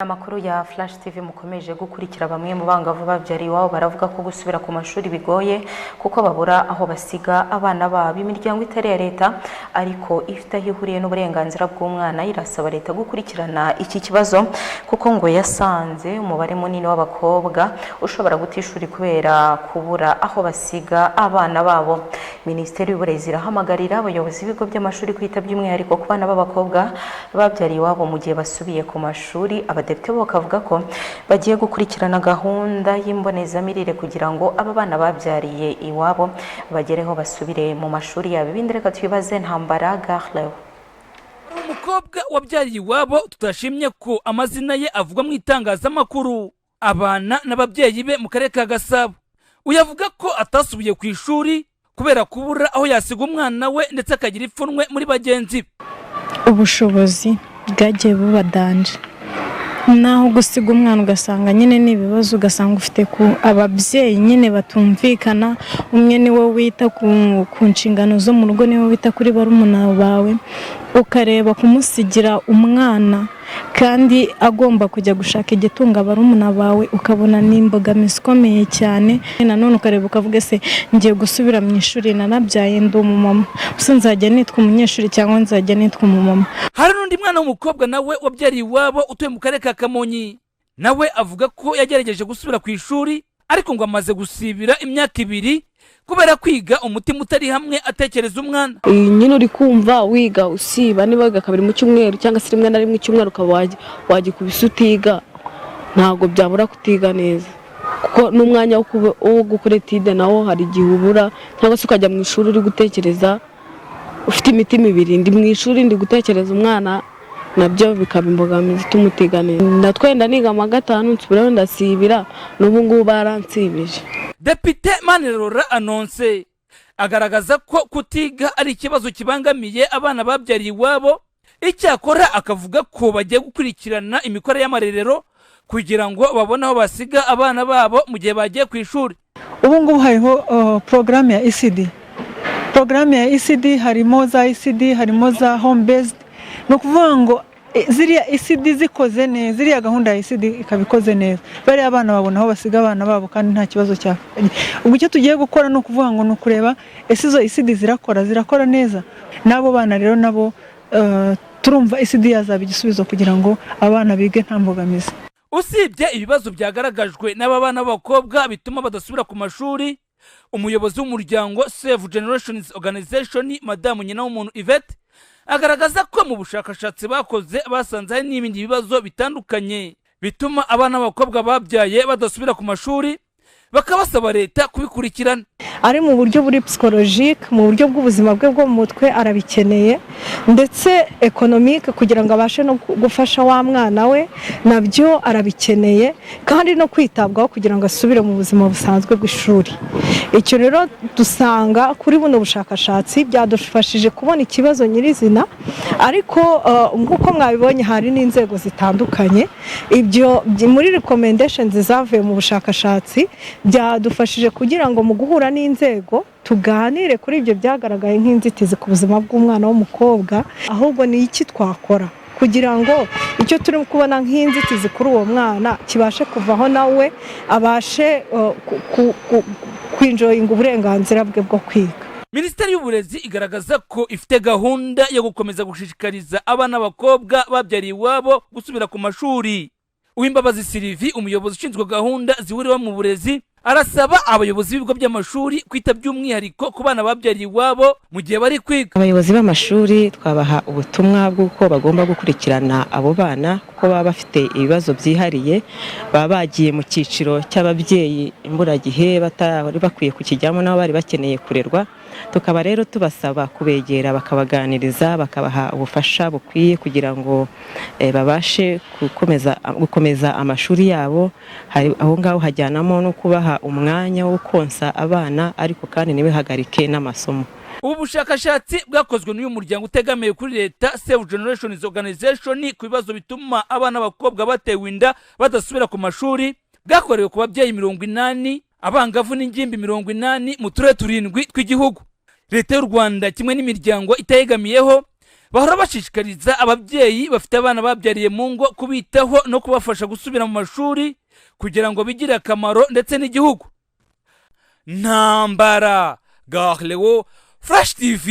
Amakuru ya Flash TV mukomeje gukurikira. Bamwe mu bangavu babyariye iwabo baravuga ko gusubira ku mashuri bigoye kuko babura aho basiga abana babo. Imiryango itari iya leta ariko ifite aho ihuriye n'uburenganzira bw'umwana irasaba leta gukurikirana iki kibazo, kuko ngo yasanze umubare munini w'abakobwa ushobora guta ishuri kubera kubura aho basiga abana babo. Minisiteri y'Uburezi irahamagarira abayobozi b'ibigo by'amashuri kwita by'umwihariko ku bana b'abakobwa babyariye iwabo mu gihe basubiye ku mashuri. Abadepite bo bakavuga ko bagiye gukurikirana gahunda y'imbonezamirire kugira ngo aba bana babyariye iwabo bagereho basubire mu mashuri yabo. Ibindi reka tubibaze Ntambara Garlew. Umukobwa wabyariye iwabo tutashimye ko amazina ye avugwa mu itangazamakuru, abana n'ababyeyi be mu karere ka Gasabo. Uyu avuga ko atasubiye ku ishuri kubera kubura aho yasiga umwana we, ndetse akagira ipfunwe muri bagenzi be. Ubushobozi bwagiye buba danger, naho gusiga umwana ugasanga nyine ni ibibazo, ugasanga ufite ku ababyeyi nyine batumvikana. Umwe niwe wita ku nshingano zo mu rugo, niwe wita kuri barumuna bawe, ukareba kumusigira umwana kandi agomba kujya gushaka igitunga barumuna bawe, ukabona ni imbogamizi ikomeye cyane. Nanone ukareba ukavuga: "Ese ngiye gusubira mu ishuri nanabyaye, ndi umumama, gusa nzajya nitwa umunyeshuri cyangwa nzajya nitwa umumama?" Hari n'undi mwana w'umukobwa nawe wabyariye iwabo utuye mu karere ka Kamonyi. Nawe avuga ko yagerageje gusubira ku ishuri, ariko ngo amaze gusibira imyaka 2 kubera kwiga umutima utari hamwe, atekereza umwana. Iyi nyine uri kumva wiga usiba, niba wiga kabiri mu cyumweru cyangwa se rimwe na rimwe icyumweru ukaba wagikubise utiga, ntabwo byabura kutiga neza, kuko n'umwanya wo gukora étude nawo hari igihe ubura, cyangwa se ukajya mu ishuri uri gutekereza, ufite imitima ibiri: ndi mu ishuri, ndi gutekereza umwana, nabyo bikaba imbogamizi ituma utiga neza. Natwenda niga mu wa gatanu, nsubirayo ndasibira, n'ubu ngubu baransibije. Depite Manirarora Annoncée agaragaza ko kutiga ari ikibazo kibangamiye abana babyariye iwabo. Icyakora akavuga ko bagiye gukurikirana imikorere y'amarerero kugira ngo babone aho basiga abana babo mu gihe bagiye ku ishuri. Ubu ngubu hariho porogaramu ya ECD. Porogaramu ya ECD harimo za ECD, harimo za home based. Ni ukuvuga ngo ziriya ECD zikoze neza, ziriya gahunda ya ECD ikaba ikoze neza, bariya abana babona aho basiga abana babo kandi nta kibazo cya. Ubwo icyo tugiye gukora ni ukuvuga ngo ni ukureba ese izo ECD zirakora neza. N'abo bana rero nabo turumva ECD yazaba igisubizo kugira ngo abana bige nta mbogamizi. Usibye ibibazo byagaragajwe n'aba bana b'abakobwa bituma badasubira ku mashuri, umuyobozi w'umuryango Save Generations Organization, Madamu Nyinawumuntu Yvette, agaragaza ko mu bushakashatsi bakoze basanze hari n'ibindi bibazo bitandukanye bituma abana b'abakobwa babyaye badasubira ku mashuri, bakabasaba leta kubikurikirana. Ari mu buryo buri psychologique, mu buryo bw'ubuzima bwe bwo mu mutwe arabikeneye, ndetse économique kugira ngo abashe no gufasha wa mwana we nabyo arabikeneye, kandi no kwitabwaho kugira ngo asubire mu buzima busanzwe bw'ishuri. Icyo rero dusanga kuri buno bushakashatsi byadufashije kubona ikibazo nyirizina. Ariko nk'uko mwabibonye, hari n'inzego zitandukanye. Ibyo muri recommendations zavuye mu bushakashatsi byadufashije kugira ngo mu guhura n'inzego tuganire kuri ibyo byagaragaye nk'inzitizi ku buzima bw'umwana w'umukobwa, ahubwo ni iki twakora kugira ngo icyo turi kubona nk'inzitizi kuri uwo mwana kibashe kuvaho, nawe abashe kwenjoyinga uburenganzira bwe bwo kwiga. Minisiteri y'Uburezi igaragaza ko ifite gahunda yo gukomeza gushishikariza abana b'abakobwa babyariye iwabo gusubira ku mashuri. Uwimbabazi Sylvie, umuyobozi ushinzwe gahunda zihuriweho mu burezi, arasaba abayobozi b'ibigo by'amashuri kwita by'umwihariko ku bana babyariye iwabo mu gihe bari kwiga. Abayobozi b'amashuri twabaha ubutumwa bw'uko bagomba gukurikirana abo bana, kuko baba bafite ibibazo byihariye, baba bagiye mu cyiciro cy'ababyeyi imburagihe batari bakwiye kukijyamo, nabo bari bakeneye kurerwa. Tukaba rero tubasaba kubegera, bakabaganiriza, bakabaha ubufasha bukwiye kugira ngo babashe gukomeza amashuri yabo. Hari aho ngaho hajyanamo no kubaha umwanya wo konsa abana, ariko kandi ntibihagarike n'amasomo. Ubu bushakashatsi bwakozwe n'uyu muryango utegamiye kuri leta Save Generations Organization ku bibazo bituma abana b'abakobwa batewe inda badasubira ku mashuri, bwakorewe ku babyeyi 80, abangavu n'ingimbi 80 mu turere turindwi tw'igihugu. Leta y'u Rwanda kimwe n'imiryango itayegamiyeho Bahora bashishikariza ababyeyi bafite abana babyariye mu ngo kubitaho no kubafasha gusubira mu mashuri kugira ngo bigire akamaro ndetse n'igihugu. Ntambara Garlewo, Flash TV.